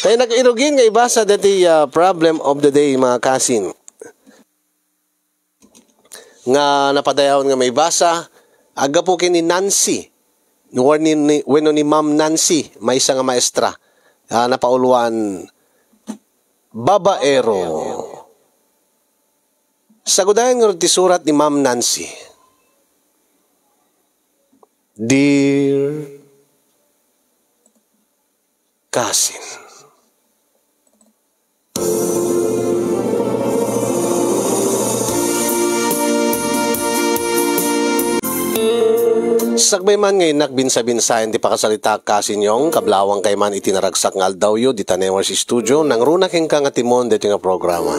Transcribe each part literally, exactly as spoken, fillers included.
Kay nag-irugin nga ibasa deti, ah, problem of the day, mga kasin. Nga napadayawan nga maibasa, aggapu ken ni Nancy, wenno ni, ni, wenno ni Ma'am Nancy, maysa nga maestra. Ah, napauloan, babaero. Sagudayan ngarud ti surat ni Ma'am Nancy. Dear Kasin. Sakbay man nga innak binsa-binsaen ti pakasaritaak, Kasin Yong, kablawang kay man iti naragsak nga aldawyo, dita Newars Studio, nangruna kenka nga timon daytoy nga programa.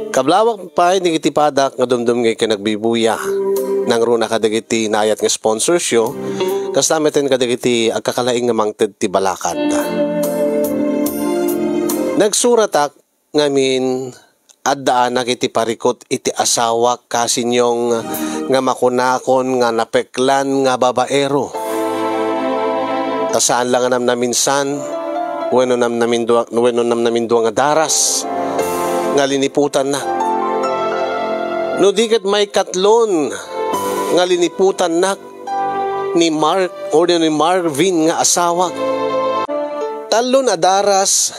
Kablawak pay dagiti padak nga dumdumngeg ken agbibuya. Nangruna kadagiti naayat nga sponsors yo, kasta metten kadagiti agkakalaing nga mangted ti balakad. Nagsuratak ngamin, addaanak iti parikut iti asawak, Kasin Yong, nga makunakon nga napeklan nga babaero. Ta saan la nga namnaminsan, wenno namnamindua, wenno namnamindua nga daras nga liniputanna. No di ket maikatlon nga liniputannak ni Mark or ni Marvin nga asawak. Tallon a daras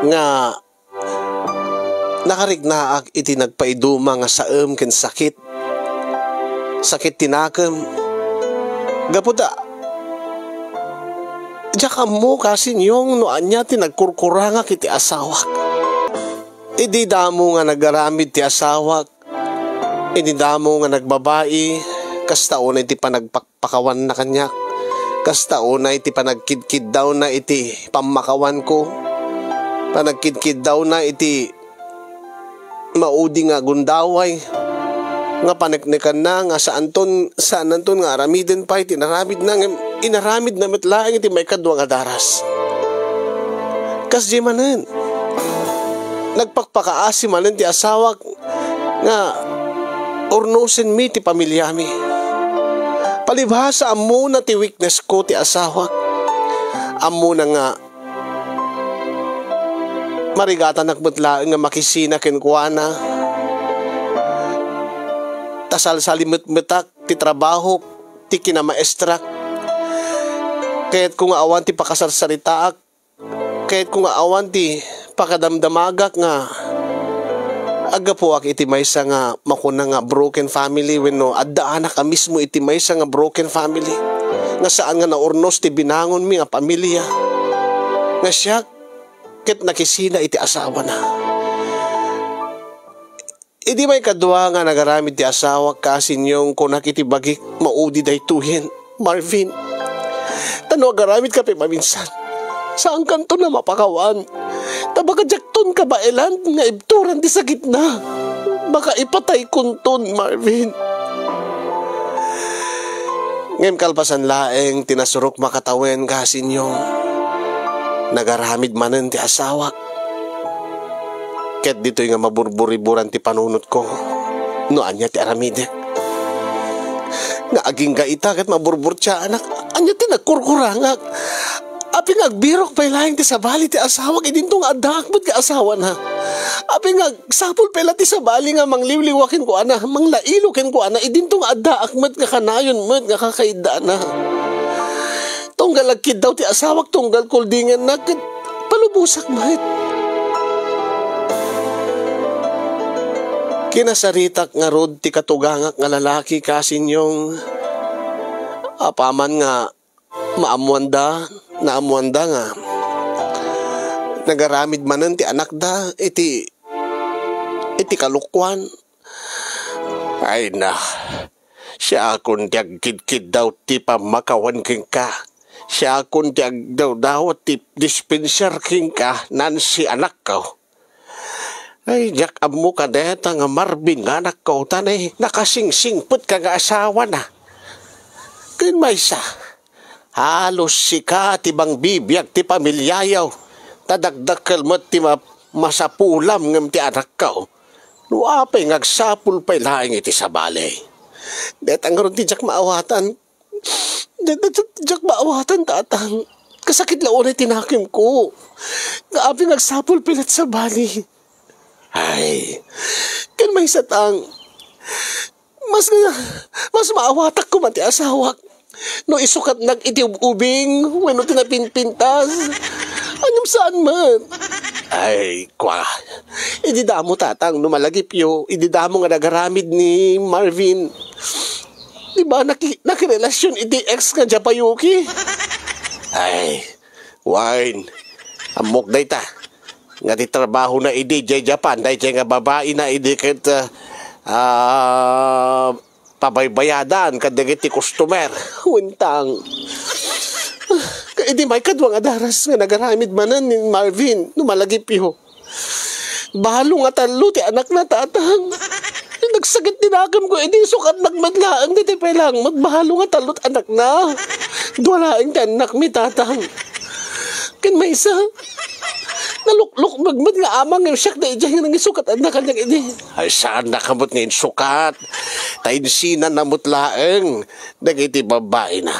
nga nakariknaak iti nagpaiduma nga saem ken sakit. Sakit ti nakem. Gapu ta, diak ammo, Kasin Yong, no ania ti nagkurkurangak iti asawak. Idi damo nga nagaramid ti asawak, idi damo nga nagbabai, kasta unay ti panagpakpakawanna kaniak, kasta unay ti panagkidkiddawna iti pammakawanko, panagkidkiddawna iti maudi nga gundaway, nga paneknekanna nga saanton, saananton nga aramiden pay ti inaramidna, ngem inaramidna met laeng iti maikadua nga daras. Kasdiay manen, nagpakpakaasi manen ti asawak nga urnosenmi ti pamiliami. Palibhasa, ammona ti weakness ko ti asawak. Ammona nga marigatanak met laeng nga makisina kenkuana. Ta salsalimetmetak ti trabahok, ti kinamaestrak. Kayatko nga awan ti pakasarsaritaak, kayatko nga awan ti pakadamdamagak nga aggapuak iti maysa nga makuna nga broken family wenno addaanak a mismo iti maysa nga broken family nga saan nga naurnos ti binangonmi nga pamilia. Nga siak ket nakisina iti asawana. Idi maikadua nga nagaramid ti asawak, Kasin Yong, kunak iti bagik, maudi daytoyen, Marvin. Ta no agaramidka pay maminsan, saankanton a mapakawan. Ta baka diakton kabaelan nga ibturan ti sakitna. Baka ipataykonton, Marvin. Ngem kalpasan laeng ti nasurok makatawen, Kasin Yong, nagaramid manen ti asawak. Ket ditoy nga maburburiburan ti panunotko no ania ti aramidek. Nga agingga ita ket maburburtiaanak, ania ti nagkurkurangak? Apay nga agbirok pay laeng ti sabali ti asawak idinto nga addaak met nga asawana? Apay nga agsapul pay la ti sabali nga mangliwliwa kenkuana, manglailo kenkuana idinto nga addaak met nga kanayon met nga kakaiddana? Tunggal agkiddaw ti asawak, tunggal kuldingenna ket palubosak met. Kinasaritak ngarud ti katugangak nga lalaki, Kasin Yong. Apaman nga maammoanda, naammoanda nga nagaramid manen ti anakda iti, iti kalokuan. Ay na, siakon ti agkidkiddaw ti pammakawan kenka. Siakon ti agdawdawat ti dispenser kenka, Nancy, anakko. Ay, diak ammo kadayta nga Marvin nga anakko, ta nay nakasingsingpetka nga asawana. Ken maysa, halos sika ti mangbibiag ti pamiliayo, ta dakdakkel met ti ma-, masapulam ngem ti anakko. No apay nga agsapul pay laeng iti sabali. Deta ngarud ti diak maawatan. Deta diak maawatan, tatang. Kasakit la unay ti nakemko. Nga apay nga agsapul pay latta sabali. Ay, ken maysa tang, mas nga, mas maawatak koma ti asawak no isukatnak iti ub-ubing wenno ti napinpintas. Ngem saan met. Ay, kua. Idi damo, tatang, no malagipyo, idi damo nga nagaramid ni Marvin, di ba naki-, nakirelasion iti ex nga Japayuki? Ay, wen, ammok dayta. Nga ti trabahona idi diay Japan, daydiay nga babaina idi ket, ah, ah, pabaybayadan kadagiti customer. Wintang. Idi maikadua nga daras nga nagaramid manen ni Marvin, no malagipyo. Balo nga tallo ti anakna, tatang. Nagsakit ti nakemko idi isukatnak met laeng dayta pay laeng met balo nga tallo ti anakna. Dua laeng ti annakmi, tatang. Ken maysa, naluklukbek met nga amang nga siak daydiay nga nangisukatna kaniak idi. Ay, saanna ka met nga insukat. Ta insinana met laeng dagiti babaina.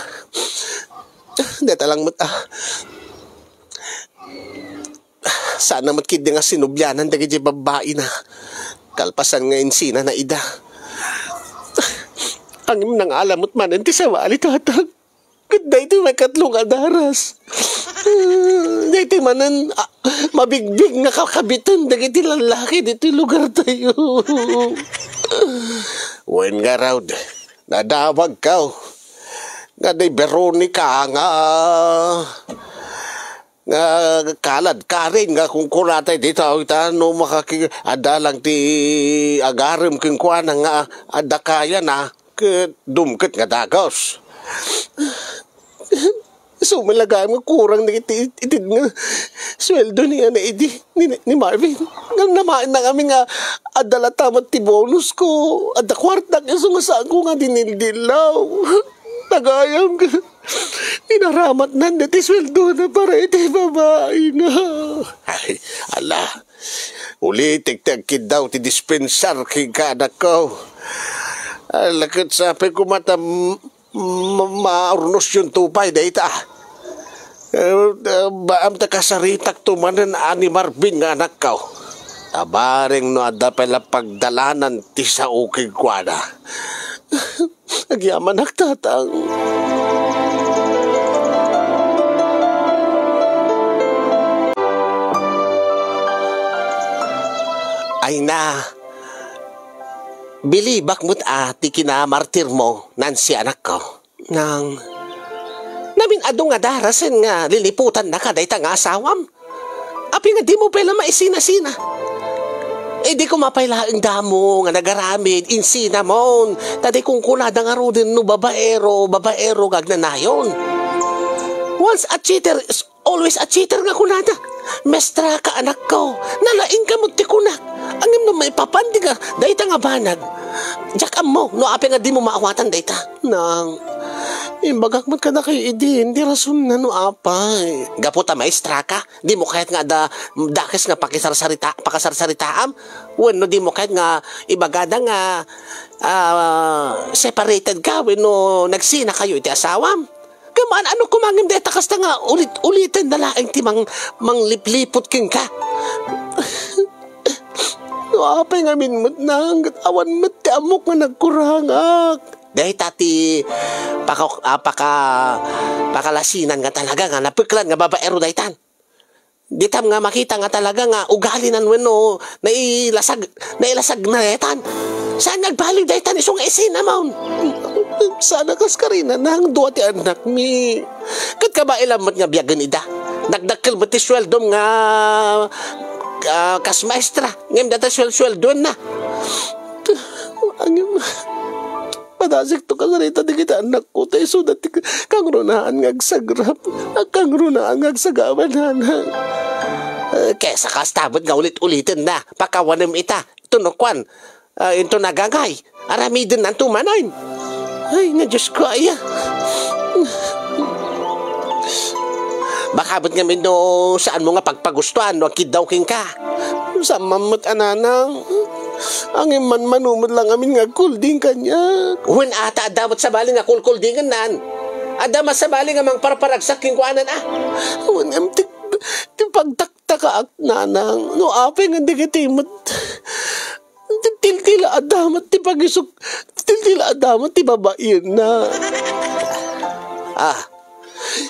Dayta lang met, ah. Saanna met ketdi nga sinublianan dagiti babaina. Kalpasan nga insinana ida. Ngem nangala met manen ti sabali, tatang. Ket daytoy maikatlo nga daras. Daytoy manen, ah, mabigbig nga kakabiten dagiti lallaki ditoy lugartayo. Wen ngarud, nadawagko. Nga di Veronica nga, nga kaladkarin nga kunkunata iti tao ita no makaki-, adda lang ti agarem kenkuana nga adda kayana. Ket dumket nga dagus. Isu met la gayam nga kurang dagiti itid nga sueldo ni, ano, idi, ni, ni Marvin. Ngem namaen na kami nga adda latta met ti bonus ko, adda kuartak, isu nga saanko nga dinildillaw. Nagayam nga inaramatnan dagiti sueldona para iti babaina. Ay, ala. Ulitek ti agkiddaw ti dispensar kenka, anakko. Ala, ket sapay koma ta m-, ma-, maurnosyonto pay dayta. Eh, eh, baam ta kasaritakto manen a ni Marvin nga anakko. Ta bareng no adda pay la pagdalanan ti sao kenkuana. Agyamanak, tatang. Ay na, bilibak met a ti kinamartirmo, Nancy, anakko. Nang, namin-adu nga darasen nga liliputannaka dayta nga asawam. Apay nga dimo pay la maisinasina? Idi koma pay laeng damo nga nagaramid, insinamon, ta di kunkunada ngaruden no babaero, babaero nga agnanayon. Once a cheater is always a cheater nga kunada. Mestra ka, anakko. Nalaing ka met ti kunak. Ngem no maipapan di nga dayta nga banag, diak ammo no apay nga dimo maawatan dayta. Nang, imbagak met kadakayo idi, ti rasonna no apay. Gapu ta maestra ka, dimo kayat nga adda dakes nga pakisarsarita-, pakasarsaritaam? Wenno dimo kayat nga ibagada nga, ah, separated ka wenno nagsinakayo iti asawam? Ngem an-ano koma ngem dayta kasta nga ulit-uliten na laeng ti mang-, manglipliput kenka? No apay ngamin met, Nang, ket awan met ti ammok nga nagkurangak. Dayta ti paka-, ah, paka-, pakalasinan nga talaga nga napeklan nga babaero daytan. Ditam nga makita nga talaga nga ugalinan wenno nailasag-, nailasagna daytan. Saan nga agbaliw daytan isu nga isinamon? Saan a kas karina, Nang, dua ti annakmi. Ket kabaelam met nga biagen ida. Dakdakkel met ti sueldom nga, ah, kas maestra. Ngem dayta suel-, sueldoenna. Ngem, padasek to kasarita dagiti annakko, ta isuda ti kangrunaan nga agsagrap. Agkangrunaan nga agsagaba, Nana. Eh, kaysa kasta met nga ulit-uliten na, pakawanem ita, ito no kuan, ah, into nagangay, aramiden nanto manen. Ay, nga Diyos ko, aya. Baka met ngamin no saan mo nga pagpagustuan no agkiddaw kenka. Saan man met a, Nana. Ngem manmano met la ngamin nga agkulding kaniak. Wen ata, adda met sabali nga kulkuldingennan. Adda masabali nga mangparparagsak kenkuanan, a? Wen, em, ti, ti pagtaktakaak, nanang. No apay nga dagiti met, ti tiltila adda met ti pagisuk-, tiltila adda met ti babaenna. Ah,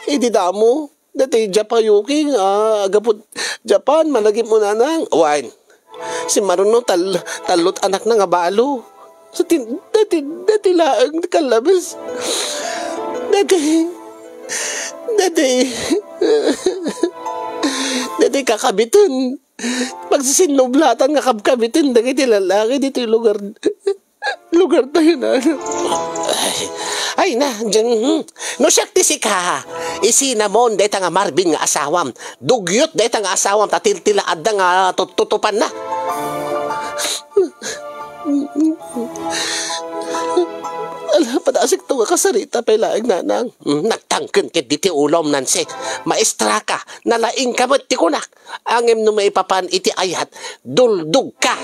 idi damo, dati Japayuki nga agapod Japan, malagip mo, nanang. Wen, si Maruno tal-, tallo't anakna nga balo. Sa tin-, dati, dati laeng ti kallabes. Dati, dati, dati kakabiten. Pagsisinnublatan nga kabkabiten dagiti lalaki ditoy lugar. Lugar tayo na, ano? Ay, ay na, dyan, hmm. No siak ti sika, isinamon dayta nga Marvin nga asawam. Dugyot dayta nga asawam, ta tiltila adda nga tut-, tutupanna. Ala, padasik to nga kasarita pay laeng, nanang. Hmm, nagtangken ket diti ulom, Nancy. Maestra ka, nalaing ka met ti kunak. Ngem no maipapan iti ayat, duldog ka.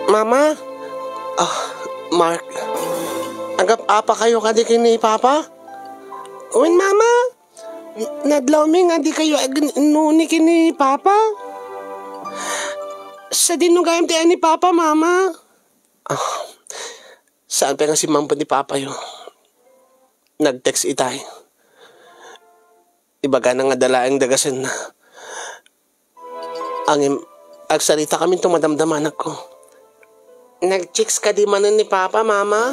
Mama? Ah, Mark. Agap-apa kayo kadi ken ni Papa? Wen, Mama. N-, nadlawmi nga di kayo agnuni ken ni Papa. Sadino gayam ti ni Papa, Mama? Ah, saan pay nga simmangpet ni Papayo? Nag-text itay. Ibagana nga dalaeng dagasenna. Ngem, agsarita kaminto madamdamanakko. Nag-chicks kadi manen ni Papa, Mama?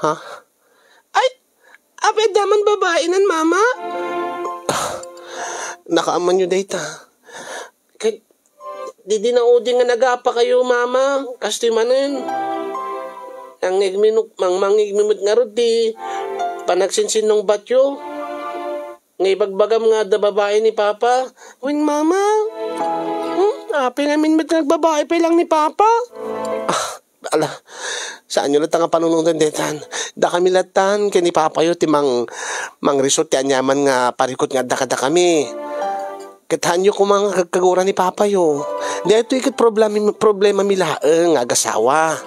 Ha? Ay, apay adda man babaenan, Mama? Nakaammoyo dayta. Ket, di, di naudi nga nagapa kayo, Mama. Kastoy manen. Ang igminuk-, mang-, mangigmimit ngarud ti panagsinsinnungbatyo. Nga ibagbagam nga adda babae ni Papa. Wen, Mama. Hmm? Apay ngamin met nga agbabae pay lang ni Papa? Ah, ala, saanyo latta nga panunoten daytan. Dakami lattan ken ni Papayo ti mang-, mangrisot ti aniaman nga parikut nga adda kadakami. Ket haanyo koma nga kagkagura ni Papayo. Daytoy ket problema, problemami laeng nga agasawa.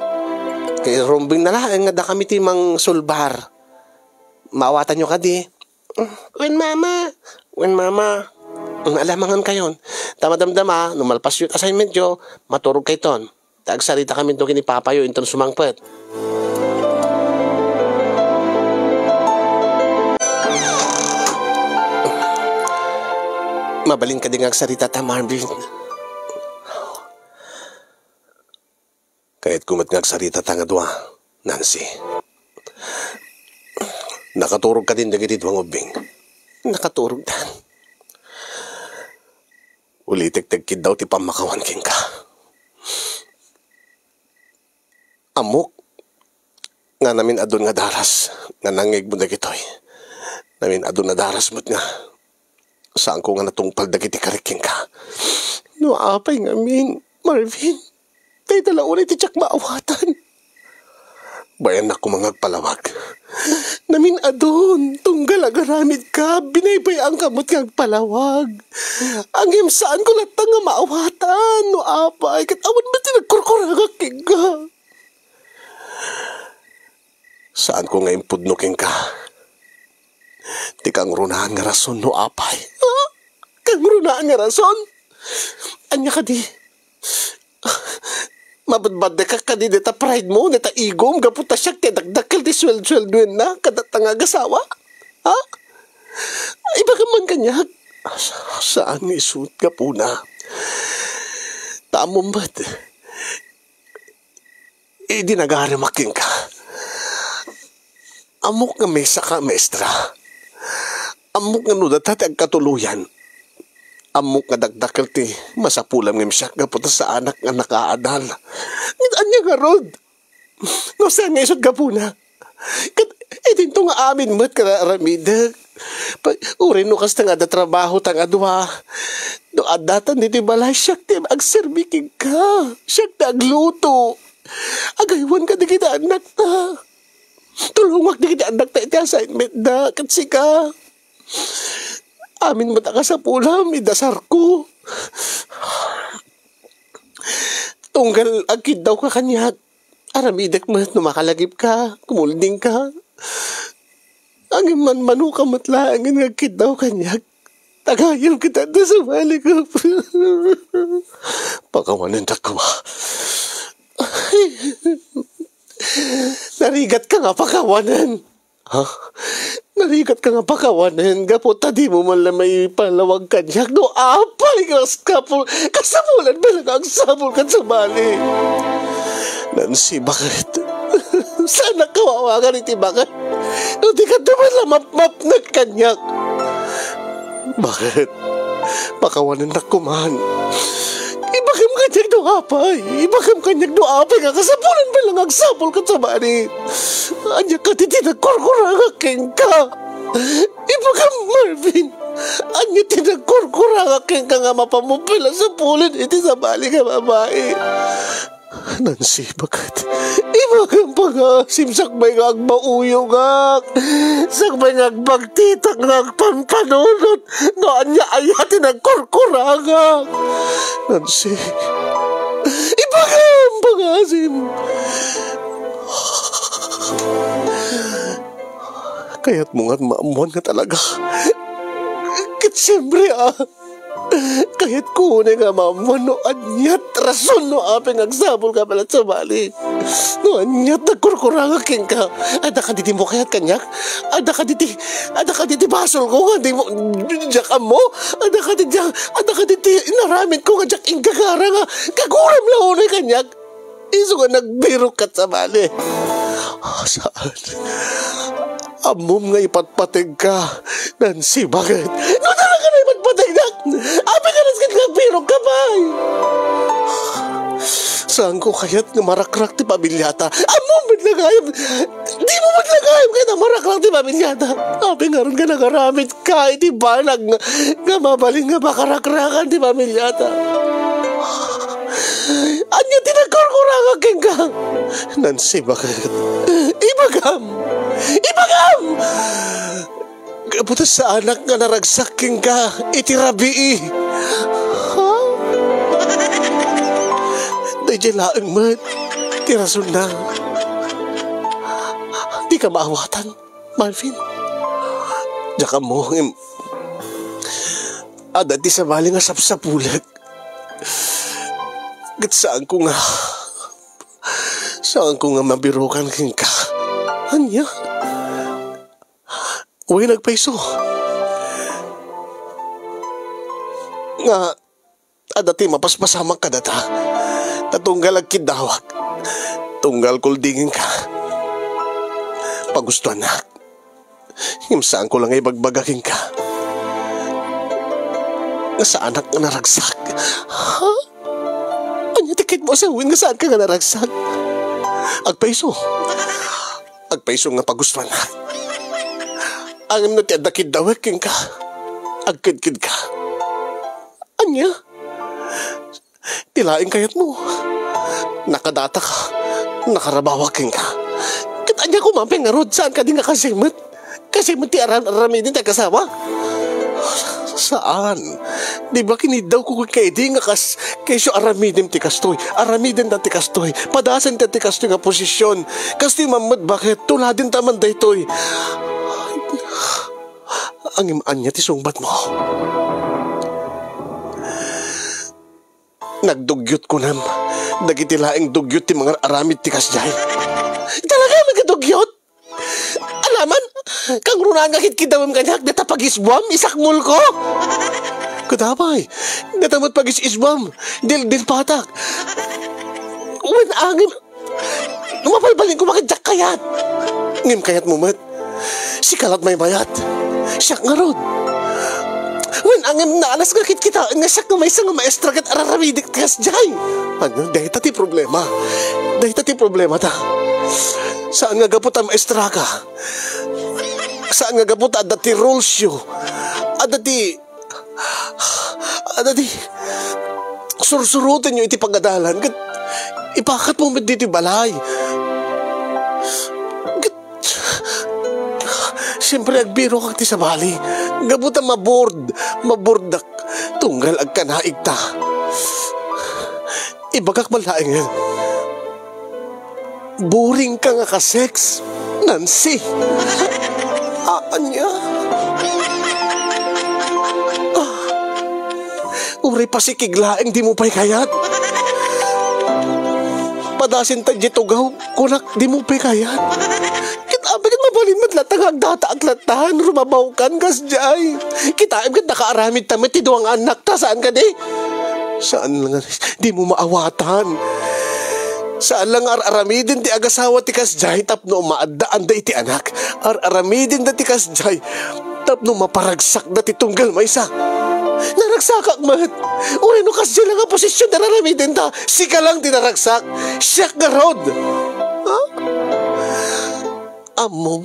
Ket rumbeng na laeng nga dakami ti mangsulbar. Maawatanyo kadi? Wen, Mama. Wen, Mama. Mm, ala, mangan kayon. Ta madamdama, no malpasyo ti assignmentyo, maturog kayton. Ta agsarita kaminto ken ni Papayo inton sumangpet. Mabalin kadi nga agsarita ta, Marvin? Kayatko met nga agsarita ta nga dua, Nancy. Nakaturog kadin dagiti dua nga ubbing? Nakaturogdan. Ulitek ti agkiddaw ti pammakawan kenka. Ammok nga namin-adun nga daras nga nangngegmo dagitoy. Namin-adun a daras met nga saanko nga natungpal dagiti karik kenka. No apay ngamin, Marvin, dayta la unay ti diak maawatan. Bayannak koma nga agpalawag. Namin-adun, tunggal agaramidka, binaybay-angka met nga agpalawag. Ngem saanko latta nga maawatan, no apay, ket awan met ti nagkurkurangak kenka. Saanko nga impudno kenka ti kangrunaan nga rason, no apay. Ha? Kangrunaan nga rason? Ania kadi? Mabadbaddekak kadi deta pride mo, deta ego mo, gapu ta siak ti dakdakkel ti suwel-, suweldoenna, kadata nga agasawa? Ha? Ibagam man kaniak? Sa-, saan nga isu't gapuna? Ta ammom met, idi nagaremak kenka, ammok nga maysa ka, maestra. Ammok nga no data ti agkatuloyan. Ammok nga dakdakkel ti masapulam ngem siak gapu ta saanak nga nakaadal. Ngem ania ngarud? No saan nga isu't gapuna? Ket idinto nga amin met nga aramidek. Pa-, uray no kasta nga adda trabaho ta nga dua. No addatan ditoy balay, siak ti agserbi kenka. Siak ti agluto. Agaywan kadagiti annakta. Tulongak dagiti annakta iti assignmentda. Ket sika, amin met a kasapulam, idasarko. Tunggal agkiddawka kaniak, aramidek met no makalagipka, kumuldingka. Ngem manmanoka met laengen nga agkiddaw kaniak. Tagayem ket adda sa baliko. Pakawanendak koma. Narigatka nga pakawanen. Ha? Narigatka nga pakawanen gapu ta dimo man la maipalawag kaniak no apay nga sapul-, kasapulan met la nga agsapulka sa bali. Nancy, bakit? Saanak kawawagan iti bakit? No di kadto man la mapmapnek kaniak. Bakit? Pakawanennak koman. Ibagam kaniak no apay. Ibagam kaniak no apay nga kasapulan met la nga agsapulka sa bali. Ania kadi ti nagkurkurangak kenka? Ibagam, Marvin. Ania ti nagkurkurangak kenka nga mapanmo met la sapulen iti sabali nga babai? Nancy, bakit? Ibagam pangaasim sakbay nga agmauyongak. Sakbay nga agbagtitak nga agpampanunot. No ania aya ti nagkurkurangak. Nancy, ibagam pangaasim. Kayatmo nga maammuan nga talaga. Ket siempre, ah. Kayatko unay nga maammuan no ania ti rason no apay nga agsapulka met la sa bali. No ania ti nagkurkurangak kenka. Adda kadi ti immo kayat kaniak? Adda kadi ti, adda kadi ti basolko nga dimo, diak ammo? Adda kadi ti, adda kadi ti inaramidko nga diak inggagara nga kaguram la unay kaniak? Isu nga nagbirokka sa bali. Ah, saan? Ammom nga ipatpategka, Nancy, bakit? No talaga nga ipatpategnak, apay nga nasken nga agbirokka pay? Saanko kayat nga marakrak ti pamilyata. Ammom met la gayam. Dimo met la gayam kayat a marakrak ti pamilyata. Apay ngarud nga nangaramidka iti banag nga, nga mabalin nga makarakrakan ti pamilyata. Ania ti nagkurkurangak kenka? Nancy, bakit? Ibagam! Ibagam! Gapu ta saanak nga naragsak kenka iti rabii. Ha? Daydiay laeng met ti rasonna. Dika maawatan, Marvin. Diak ammo, ngem adda ti sabali nga sapsapulek. Ket saanko nga, saanko nga mabirokan kenka. Ania? Wen, agpayso nga adda ti mapaspasamak kadata. Ta tunggal agkiddawak, tunggal kuldingengka, pagustoannak. Ngem saanko la nga ibagbaga kenka nga saanak nga naragsak. Ha? Ania ti kayatmo a sawen nga saanka nga naragsak? Agpayso. Agpayso nga pagustoannak. Ngem no ti adda kiddawek kenka, agkedkedka. Ania? Ti laeng kayatmo. Nakadataka, nakarabawak kenka. Ket ania koma pay ngarud, saan kadi nga kasay met? Kasay met ti aram-, aramiden ti agasawa? Saan. Di ba kiniddawko kenka idi nga kas-, kaysyo aramidem ti kastoy, aramidenta ti kastoy, padaasenta ti kastoy nga posisyon. Kastoy man met, bakit? Tuladenta man daytoy. Ngem ania ti sungbatmo? Nagdugyot kunam dagiti laeng dugyot ti mangar-aramid ti kasdiay. Talaga, nagdugyot? Alaman, kangrunaan nga kitkidawem kaniak, data pag-isbuam, isakmolko? Kadapay, data met pag-is-isbuam, dil-, dilpatak. Wen, angem, mabalbalinko, bakit diak kayat? Ngem kayatmo met. Sika la't maymayat. Siak ngarud. Wen, angem naalas nga kitkitaen nga siak nga maysa nga maestra ket araramidek ti kasdiay. Ania, dayta ti problema. Dayta ti problemata. Saan nga gapu ta maestraka. Saan nga gapu ta adda ti rulesyo. Adda ti Adda ti sursurotenyo iti pagadalan ket ipakatmo met ditoy balay. Ket siempre, agbirokak ti sabali. Gapu ta ma-bored, ma-boredak tunggal agkanaigta. Ibagak man laengen. Boring ka nga ka-sex, Nancy. A-, ania? Ah. Uray pasikig laeng, dimo pay kayat. Padasin ta diay tugaw, kunak, dimo pay kayat. Ket apay ket mabalin met latta nga agdataak latta, rumabaw kan kasdiay. Kitaem ket nakaaramid ta met ti dua nga annakta, saan kadi? Saan la nga, dimo maawatan. Saan la nga ar-aramiden ti agasawa ti kasdiay tapno maaddaanda iti anak. Ar-aramidenda ti kasdiay tapno maparagsakda ti tunggal maysa. Naragsakak met. Uray no kasdiay la nga posisyon ti ar-aramidenda, sika lang ti naragsak. Siak ngarud. Ha? Ammom,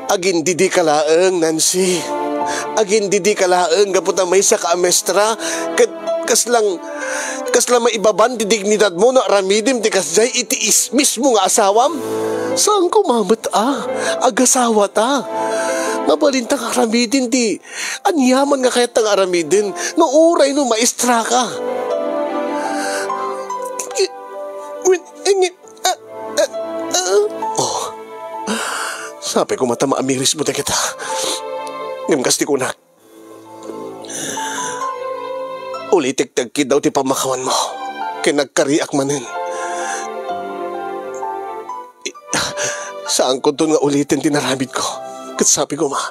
agindidika laeng, Nancy. Agindidika laeng gapu ta maysaka a mestra, ket kaslang, kasla maibaban ti dignidadmo no aramidem ti kasdiay iti is-, mismo nga asawam. Saan koma met a, agasawata. Mabalinta nga aramiden ti aniaman nga kayatta nga aramiden no uray no maestraka. Wen, ingen, Ah, ah, ah. Oh. Sapay koma ta maamirismo dagita. Ngem kas ti kunak, ulitek ti agkiddaw ti pammakawanmo ken nagkariak manen. I-, saankonton nga uliten ti naramidko. Ket sapay koma,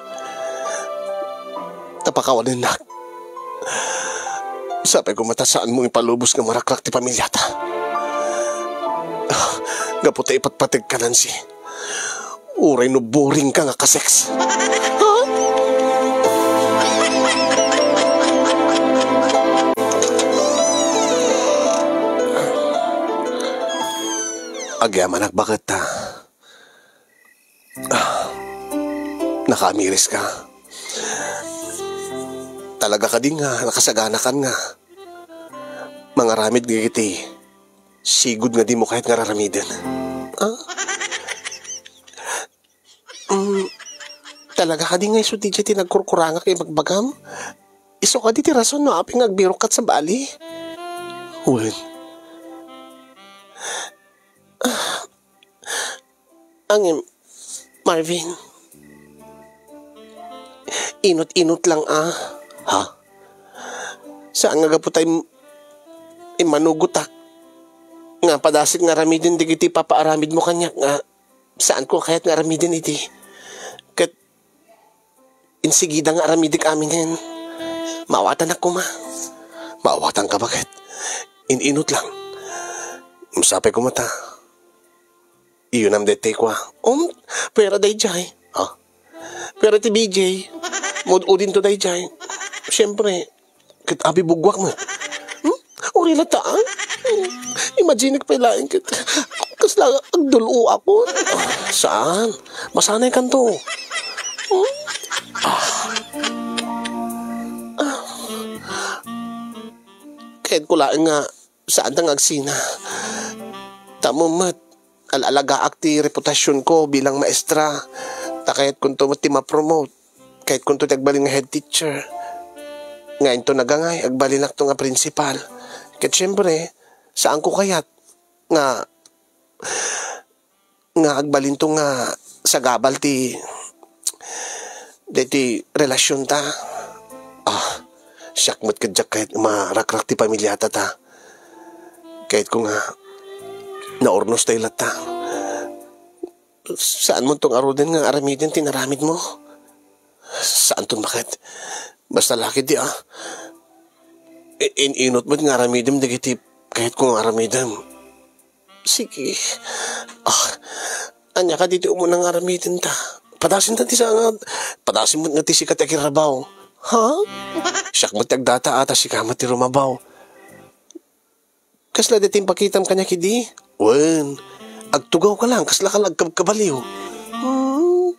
ta pakawanennak. Sapay koma ta saanmo ipalubos nga marakrak ti pamiliata. Ah, gapu ta ipatpategka, Nancy. Uray no boring ka nga ka-sex. Ha? Agyamanak baket ta. Ah, nakaamiris ka. Talaga kadi nga nakasaganakan nga mangaramid dagiti sigud nga dimo kayat nga raramiden? Ah? Mm, talaga kadi nga isu ti, ti nagkurkurangak ibagbagam? Isu kadi ti rason no apay nga agbirokka sa bali? Wen. Ah, Angem, Marvin, inut-inut lang a. Ha? Saan nga gapu ta im-, immanugotak nga padasik nga aramiden dagiti ipapaaramidmo kaniak nga saanko kayat nga aramiden iti. Ket insigida nga aramidek aminen. Maawatanak koma. Maawatanka baket. In-inut lang. Sapay koma ta. Iyunam daytoy kua. Um, pwera daydiay. Ha? Pwera ti B J. Mud-udinto daydiay. Siyempre, ket abibuggoak met. Hmm? Uray latta, ah? Hmm. Imagine ko pay laeng ket kasla agdul-oakon. Saan? Masanaykanto. Hmm? Ah. Ah. Kayatko laeng nga saanta nga agsina. Tammo met, al-alagaak ti reputasionko bilang maestra. Ta kayatkonto met ti ma-promote. Kayatkonto ti agbalin nga head teacher. Nga inton nagangay, agbalinakto nga principal. Ket siempre, saanko kayat nga nga agbalinto nga sagabal ti, deti relasionta. Ah, siak met ket diak kayat nga marakrak ti pamiliata ta. Kayatko nga naurnos tayo latta. Saanmonto ngaruden nga aramiden ti naramidmo? Saanton baket? Basta laki di, ah. I-, in-inut met nga aramidem dagiti kayatko nga aramidem. Sige. Ah, ania kadi ti umuna nga aramiden ta? Padasen ta ti sangad. Padasen met nga ti sika ti agirabaw. Ha? Siak met ti agdata a ta sika met ti rumabaw. Kasla daytoy impakitam kaniak idi? Wen, agtugawka lang, kasla ka la agkabkabaliw. Hmm.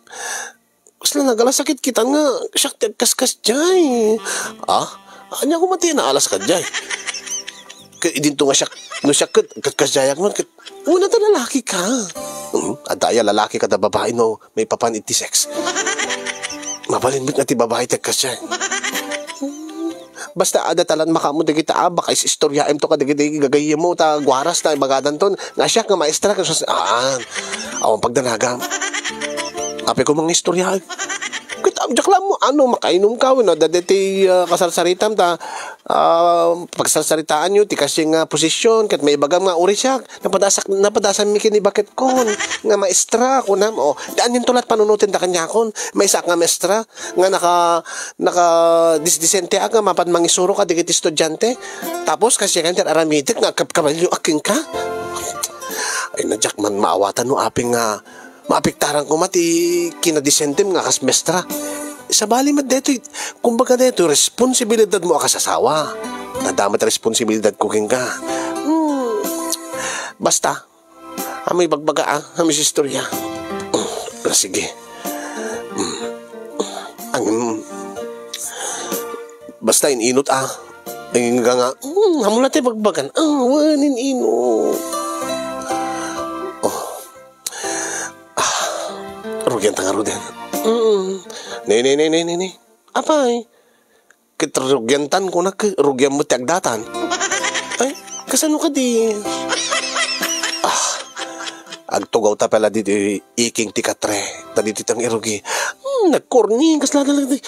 Kasla nagalasakit kita nga siak ti agkaskasdiay. Ah? Ania koma ti naalas kadiay? Ket idinto nga siak, no siak ket agkaskasdiayak man ket, una ta lalaki ka. Hmm, adda aya lalaki kada babai no maipapan iti sex? Mabalin met nga ti babai ti agkasdiay. Basta adda talan makaammo dagita, ah, baka is-istoryaem to kadagiti gagayyemmo, ta guaras ta ibagadanton nga siak nga maestra, ket sus-, ah, awan pagdanagam. Apay ko mangistorya. Ket, ah, diak la ammo, ano, makainumka wenno adda daytoy, ah, kasarsaritam ta, ah, pagsarsaritaanyo ti kasdiay nga posisyon, ket maibagam nga uri siak, napadasak-, napadasanmi ken ni baketkon nga maestra, kunam, o, di anianto la ti panunotendak kaniakon, maysaak nga maestra, nga naka-, nakadisdisenteak nga mapan mangisuro kadagiti estudiante. Tapos, kasdiay ti ar-aramidek nga agkabkabalioak kenka. Ay, na diak man maawatan no apay nga maapektaran koma ti kinadisentem nga kas maestra. Sabali met daytoy, kumbaga daytoy, responsibilidadmo a kas asawa. Adda met responsibilidadko kenka. Hmm. Basta, Amoy bagbaga, ah. Amoy istorya. Ah, sige. Mm. Ang, basta in-inut, ah. Ang nga nga, mm, amo la ti bagbagan. Ah, wen, in-inut. Oh. Ah, rugianta ngaruden. Mm. Ne, ne, ne, ne, ne, ne. Apay? Ket rugiantan, kunak, rugian met ti agdatan. Ay, kasano kadi? Ah, agtugawta pay la ditoy iking ti katre, ta ditoy ti ang-irugi. Hmm, nagkorni, kasla, kasla, kasla,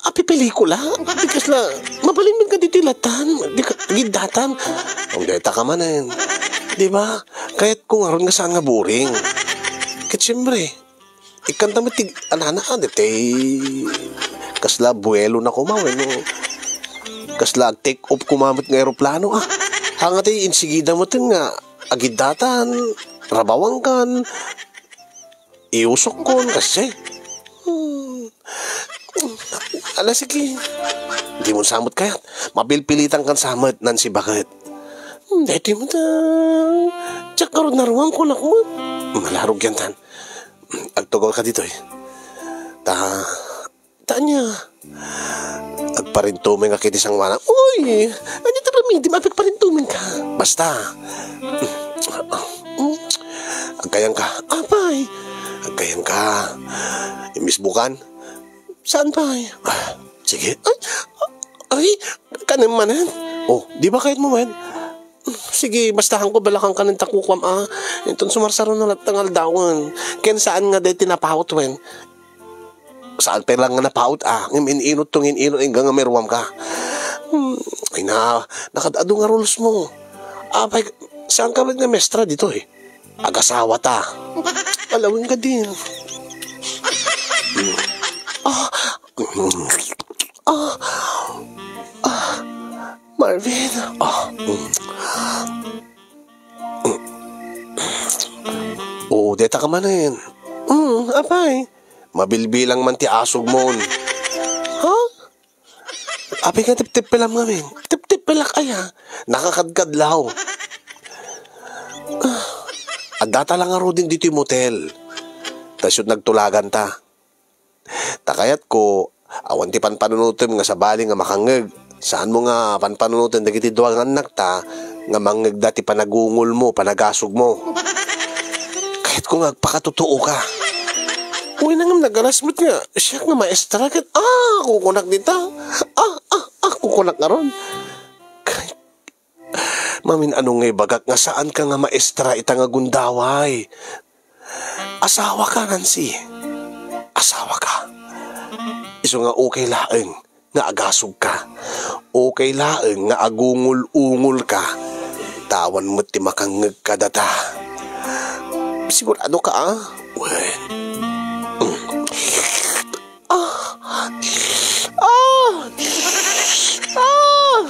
api pelikula. Kasla, mabalin met nga ditoy latan, di ka, giddatan. Ang deta ka manen. Di ba? Kayatko ngarud nga saan nga boring. Ket siyempre, ikkanta met ti anana, ah, ditoy kasla buwelo na koma, wenno kasla ag-take off koma met nga eroplano, ah. Haan nga ti insigida met nga agiddatan, rabawankan, iusokkon, kasdiay. Hmm. Ala, sige. Di mo sa met kayat. Mapilpilitan kan sa met, Nancy, baket. Hmm, daytoy met, ah, diak ngarud naruang, kunak met. Mala, rugiantan. Agtugawka ditoy. Ta, ta ania? Agparintumeng ka iti sangoanam. Uy! Ania ti aramidem? Apay agparintumeng ka? Basta. Agkayangka. Apay? Agkayangka. Immisbukan? Saan pay? Ah, sige. Ay, ay, kanem manen? Oh, di ba kayatmo met? Sige, basta haanko balakangkanen ta kukuam, ah. Inton sumarsaro na latta nga aldawen. Ken saan nga daytoy napaut, wen? Saan pay la nga napaut, ah. Ngem in-inut to, ngin-inut, ingga nga maruamka. Hmm, ay na, nakad-adu nga rulesmo. Apay, saan ka met nga maestra ditoy? Agasawata. Alawin ka din. Ah, ah, ah, Marvin. Ah, mm. Oo, deta ka manen. Mm, apay. Mabilbilang man ti asugmon. Ha? Apay nga tepteppelam ngamin. Tepteppelak aya. Nakakadkadlaw. Ah, addata la ngaruden ditoy motel. Ta isu ti nagtulaganta. Ta kayatko, awan ti panpanunotem nga sabali nga makangngeg. Saanmo nga panpanunoten dagiti dua nga annakta nga mangngegda ti panagungolmo, panagasugmo. Kayatko nga agpakatotooka. Uy, nangem nagalas met nga siak nga maestra ket, ah, kukunak dita. Ah, ah, ah, kukunak ngarud. Kay, mamin-ano nga ibagak nga saanka nga maestra ita nga gundaway? Asawaka, Nancy. Asawaka. Isu nga okay laeng nga agasugka. Okay laeng nga agungol-ungolka. Ta awan met ti makangngeg kadata. Sigurado ka, ah? Wen. Mm. Ah! Ah! Ah! Ah!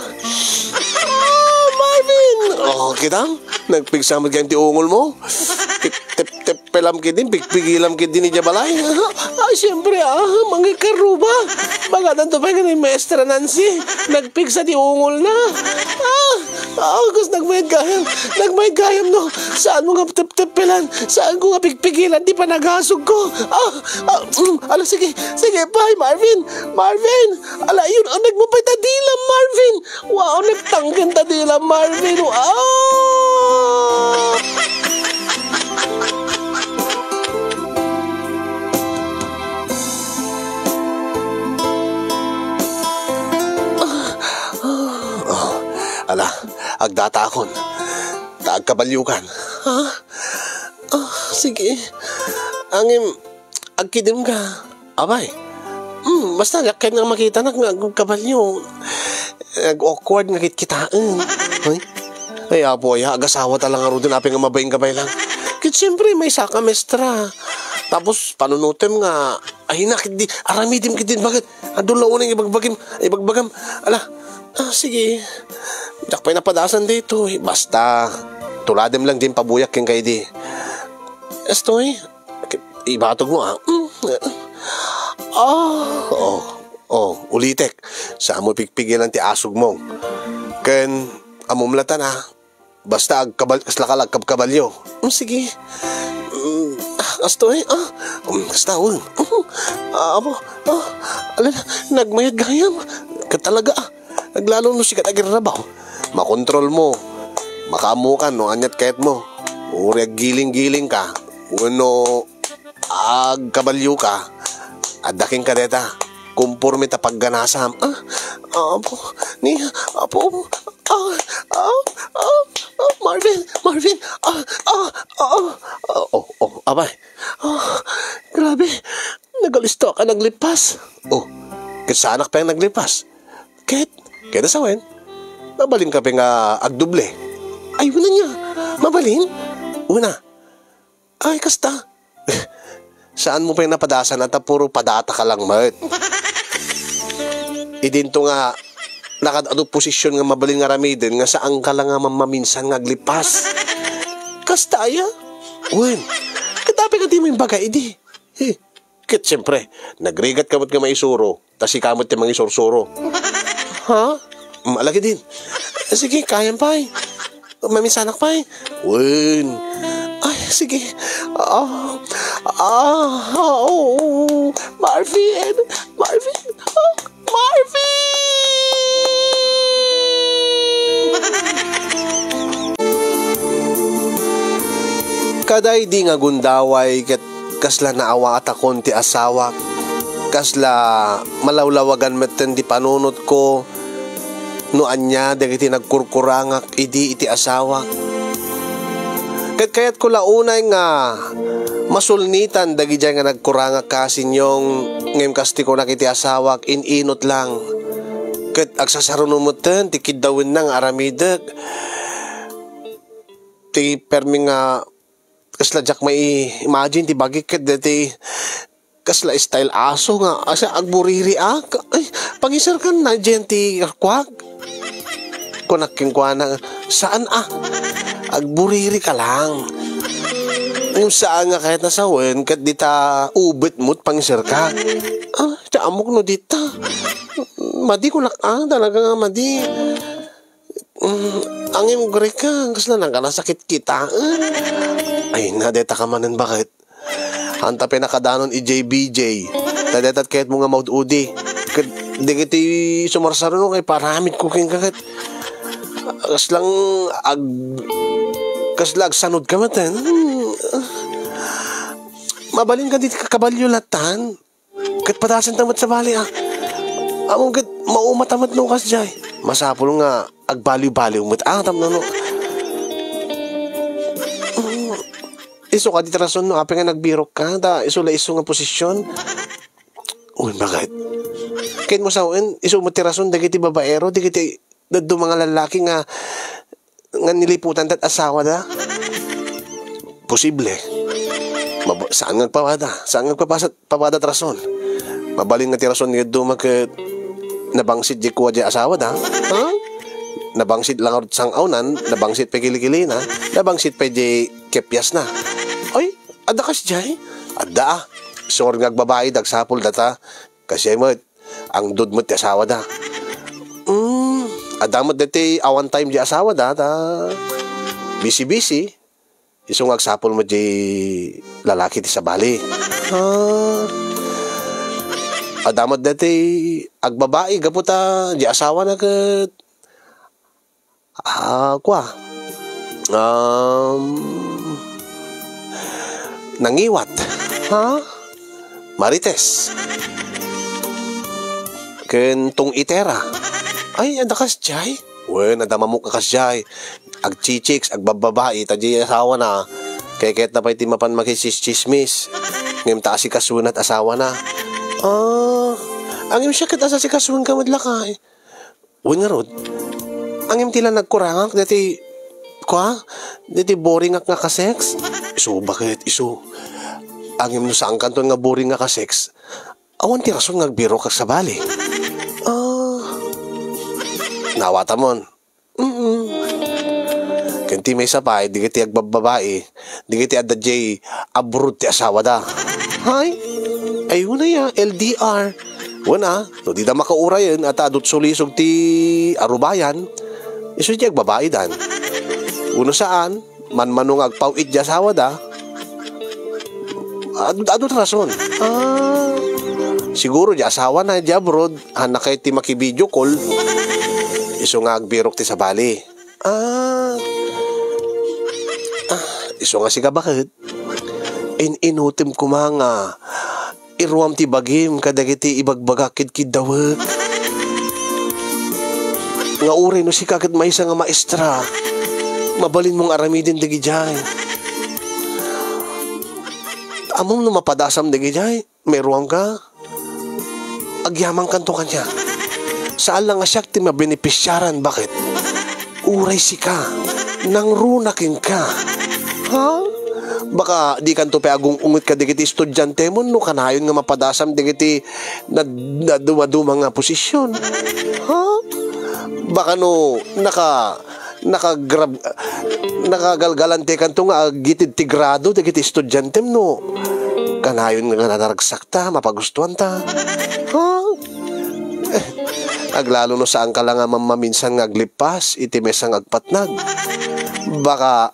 Marvin! Oh, kita? Nagpigsa met gayam ti ungol mo? Tip, tip, tip, pelam kidin, pigpigilam kidin idiay balay. Ay, siyempre, ah, mangikkaruba. Bagadan to pay nga ni Maestra Nancy. Nagpigsa ti ungol na. Ah! Ah, kas nagmayat gayam. Nagmayat gayam, no? Saan mo nga teptepelan? Saan ko nga pigpigilan ti panagasog ko? Ah, ah, mm, ala, sige, sige, pay, Marvin, Marvin, ala, yun, ang nagmupay ta dila, Marvin. Wow, nagtangken ta dila, Marvin. Wow! agdatakon. Ta agkabaliokan. Ha? Ah, sige. Ngem, agkidemka. Abay. Hmm, basta, diak ket nga makitanak nga agkabalio. Nag-awkward nga kitkitaen. Ay? Ay, Apo, aya, agasawata lang ngaruden, apay nga mabain ka pay lang. Ket siempre, maysaka maestra. Tapos, panunotem nga, ay, na, ket di, aramidem ket din, baket? Adu la unay ibagbagim, ibagbagam. Ala, ah, sige. Diak pay napadasan daytoy. Basta, tuladem lang din pabuyak kenka idi. Estoy, ibatog mo, ah. Mm, eh. Ah, oh, oh, ulitek. Saan mo pigpigilan ti asog mo. Ken, ammom latta, ah. Basta agkabal-, kasla ka agkabkabalio. Mm, sige. Mm, ah, kastoy, ah. Mm, kasta, ul. Mm, ah, amo, ah, ala, nagmayat gayam. Ket talaga, ah. Naglalo no sika agirrabaw. Makontrol mo. Makaammokan no aniat kayat mo. Uray aggiling-giling ka. Wenno agkabalio ka. Adda kenka deta. Komporme ta pagganasam. Ah, apo, ni, apo, ah, ah, ah, ah, Marvin, Marvin, ah, ah, ah, ah, oh, oh, abay. Ah, grabe, nagalisto ka, naglipas. Oh, ket saanak pay naglipas. Ket, ket sawen, mabalin ka pay nga agdoble. Ay, wen ania, mabalin? Wen a. Ay, kasta. Saan mo pay napadasan ta puro padata ka lang met. Idinto nga, nakad-adu posisyon nga mabalin nga aramiden nga saan ka lang nga mamaminsan nga aglipas. Kasta aya? Wen, ket apay nga dimo imbaga idi? He, ket siempre, nagrigat ka met nga maisuro. Ta sika met ti mangisursuro. Ha? Mm, ala ketdin. Sige, kayam pay. Maminsanak pay. Wen. Ay, sige. Ah, ah, oh, Marvin, Marvin, ah, Marvin! Kada idi nga agundaway ket kasla naawaatakon ti asawak, kasla malawlawagan metten ti panunotko no ania dagiti nagkurkurangak idi iti asawak. Ket kayatko la unay nga masulnitan dagidiay nga nagkurangak, Kasinyong, ngem kas ti kunak iti asawak, in-inot lang. Ket agsasaruno metten ti kiddawenna nga aramidek. Ti permi nga kasla diak mai-imagine ti bagik ket deti kasla style aso nga asa agburiri a. Ay, pangiserkan na diyan ti kuak. Kunak kenkuana, saan a? Agburiri ka lang. Ngem saan nga kayat nasawen ket dita ubet mo't pangiserka. Ah, ti amok no dita. Madi kunak a, talaga nga madi. Mm, angin gurika, kasla nang ka nasakit kita. Ay, na, deta ka manen baket. Anta pinakadanon i J B J. Ta deta kayat mo nga maud-udi. Ket, dagiti sumarsaruno nga iparamid ko kenka ket. Kaslang ag-, kasla agsanud ka met, eh. Hmm. Mabalin ka diti kakabalyo latan. Ket padasenta met sabali, ah. Ammom ket maumata met no kasdiay. Masapul nga agbaliw-baliw met, ah, tapno no. Mm, isu kadi ti rason no apay nga nagbirok ka, ta isu la isu nga posisyon. Uy, bakit? Ket mo sawen, isu met ti rason dagiti babaero, dagiti dadduma nga lallaki nga, nga niliputan tat asawada? Posible. Mab-, saan nga agpawada? Saan nga agpapasat, pawada ti rason? Mabalin nga ti rason ni dadduma ket nabangsit di kua di asawada? Ha? Nabangsit lang sang-awnan, nabangsit pay kilikilina, nabangsit pay di kepyasna. Ay, adda kasdiay? Adda, ah. Sure nga agbabai, dagsapul data. Kasi met, angdud met ti asawada. Mm, adda met deti awan time di asawada, ta busy-busy. Isu nga agsapul met di lalaki ti sabali. Ah, adda met deti agbabai gapu ta di asawana ket Ah, kua. Um, nangiwat. Ha? Marites. Ken tong-itera. Ay, adda kasdiay? Wen, adda mamuk a kasdiay. Agchichiks, agbabbabai, ta diay asawana. Kayatna pay ti mapan makichismis. Ngem ta asikasuenat asawana. Ah, ngem siak ket asikasuenka met lakay. Wen ngarud, ngem ti la nagkurangak deti, kua, deti boringak nga ka-sex? Isu baket, isu. Ngem no saankanton nga boring nga ka-sex, awan ti rason nga agbirokak sabali. Ah, nawatamon. Mm. Ken ti maysa pay, dagiti agbabbabai, dagiti adda diay abroad ti asawada. Hay? Ay, unay a, L D R. Wen a, no dida makaurayen, a ta adut sulisog ti arubayan, isu ti agbabaidan. Wenno saan, manmano nga agpaw-it ti asawada, adu, adu ti rason. Ah, siguro ti asawana ti abroad, hanna kay ti maki-video call, isu nga agbirok ti sabali. Ah, ah, isu nga sika baket. In-inutem koma nga iruam ti bagim kadagiti ibagbagak kidkiddawek. Nga uray no sika ket maysa nga maestra, mabalinmo nga aramiden dagidiay. Ammom no mapadasam dagidiay, mairuamka? Agyamankanto kaniak. Saan la nga siak ti mabenepisiaran, baket? Uray sika, nangruna kenka. Ha? Baka dikanto pay agung-unget kadagiti estudiantemo no kanayon nga mapadasam dagiti nad-, nadumaduma nga posisyon. Ha? Baka no naka-, nakagrab-, nakagalgalantekanto nga agitid ti grado dagiti estudiantem no kanayon nga naragsakta, mapagustuanta. Ha? Aglalo no saanka la nga mammaminsan nga aglippas iti maysa nga agpatnag. Baka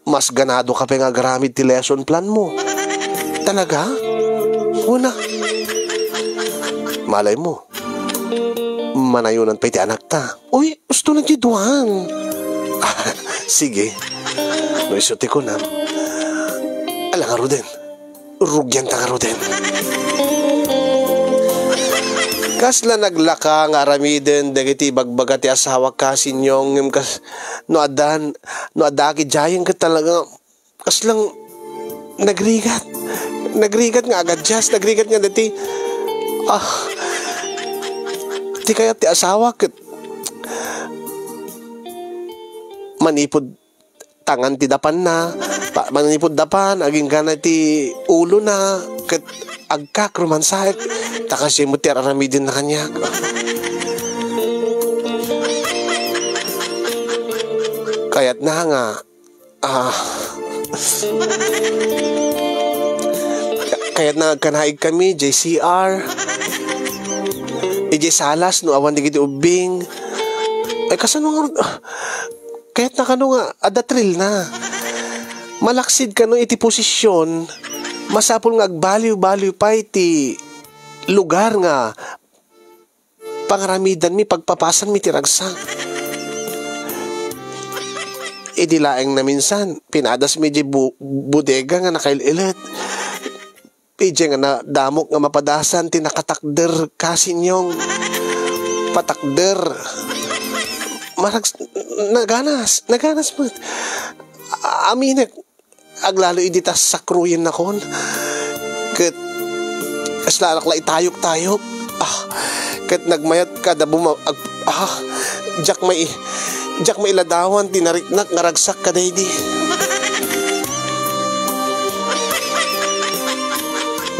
mas ganadoka pay nga agaramid ti lesson planmo. Talaga? Wen a. Malaymo, manayonan pay ti anakta. Uy, usto na ti duan. Sige. No isu ti kunam, ala ngaruden. Rugianta ngaruden. Kasla naglaka nga aramiden dagiti ibagbaga ti asawak, Kasinyong, ngem kas-, no addan, no adda akidiayen ket talaga kaslang nagrigat. Nagrigat nga agadias, nagrigat nga dati, ah, ti kayat ti asawak ket manipud tangan ti dapanna, pa-, manipud dapan, agingga na ti ulona, ket agkak, rumansaek, ta kasdiay met ti ar-aramidenna kaniak. Kayatna nga, ah, kayatna nga agkanaig kami, J C R, idiay salas, no awan dagiti ubbing. Ay, kasano nga, kayatna kano nga adda thrill na. Malaksid kano iti posisyon, masapul nga agbaliw-baliw pay ti lugar nga pangaramidanmi, pagpapasanmi ti ragsak. Idi laeng naminsan, pinadasmi di bu-, bodega nga nakail-ilet. Idiay nga nadamok nga mapadasan ti nakatakder, Kasinyong. Patakder. Marag-, naganas, naganas met. A-, aminek, aglalo idi ta sakruyennakon. Ket, kasla anak la itayok-tayok. Ah, ket nagmayat kada buma-, ag-, ah, diak mai-, diak mailadawan ti nariknak nga ragsak kadaydi.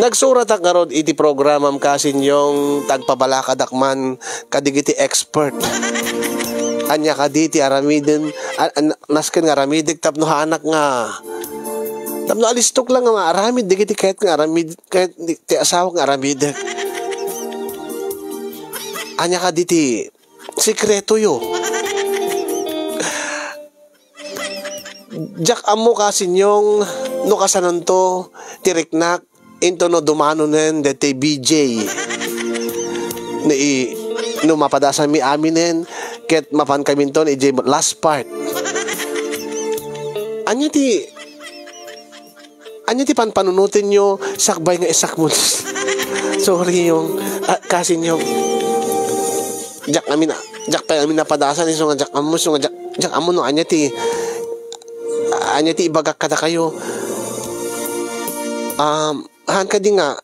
Nagsuratak ngarud iti programam, Kasinyong, ta agpabalakadak man kadigiti expert. Ania kadi ti aramiden, a-, a-, nasken nga aramidek tapno haanak nga, tapno alistok lang nga maaramid dagiti kayat nga aramid, kayat ti, ti asawak nga aramidek. Ania kadi ti sekretoyo? Diak ammo, Kasinyong, no kasanonto ti riknak, into no dumanonen deti B J. Ni, no mapadasanmi aminen, ket mapan kaminton idiay last part. Ania ti, ania ti panpanunotenyo sakbay nga isakmod? Sorry, Nyong. Ah, Kasinyong. Diak amin, ah. diak pay amin napadasan, isu nga diak ammo, isu nga diak, diak ammo no ania ti, ania ti ibagak kadakayo. Um, haan kadi nga,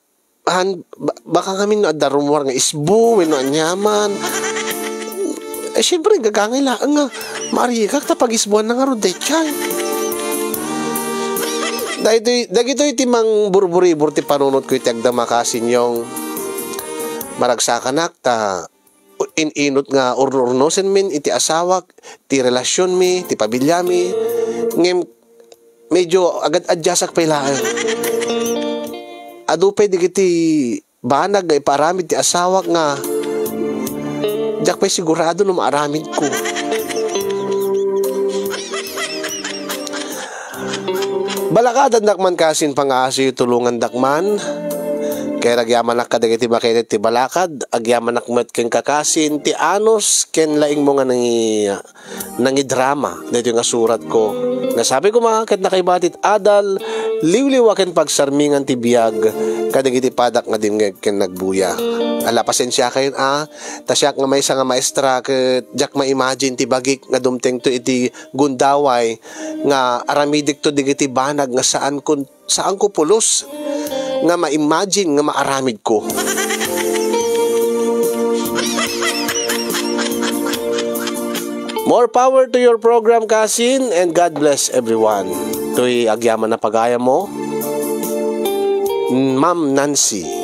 haan, ba-, baka ngamin no adda rumor nga isbo, wenno aniaman. Eh, siyempre, gagangay laeng nga maarigak ta pagisbuanna ngarud daytoy. Daytoy, dagitoy ti mangburburibor ti panunotko iti agdama, Kasin Yong. Maragsakanak ta in-inut nga urno-urnosenmin iti asawak, ti relasionmi, ti pamilyami, ngem medyo agad-adjustak pay laeng. Adu pay dagiti banag nga ipaaramid ti asawak nga diak pay sigurado no maaramidko. Balakadandak man, Kasin, pangaasiyo, tulongandak man. Kay agyamanak kadagiti makited ti balakad, agyamanak met ken, Kasin, ti anus ken laingmo nga nangi-, nangidrama daytoy nga suratko. Nga sabi koma, ket nakaibatit adal, liwliwa ken pagsarmingan ti biag kadagiti padak nga dimngeg ken nagbuya. Ala, pasensiakayon a, ta siak nga maysa nga maestra ket diak ma-imagine ti bagik nga dumtengto iti gundaway nga aramidekto dagiti banag nga saan kun, saanko pulos nga ma-imagine nga maaramidko. More power to your program, Kasin, and God bless everyone. Toy agyaman a pagayammo, Ma'am Nancy.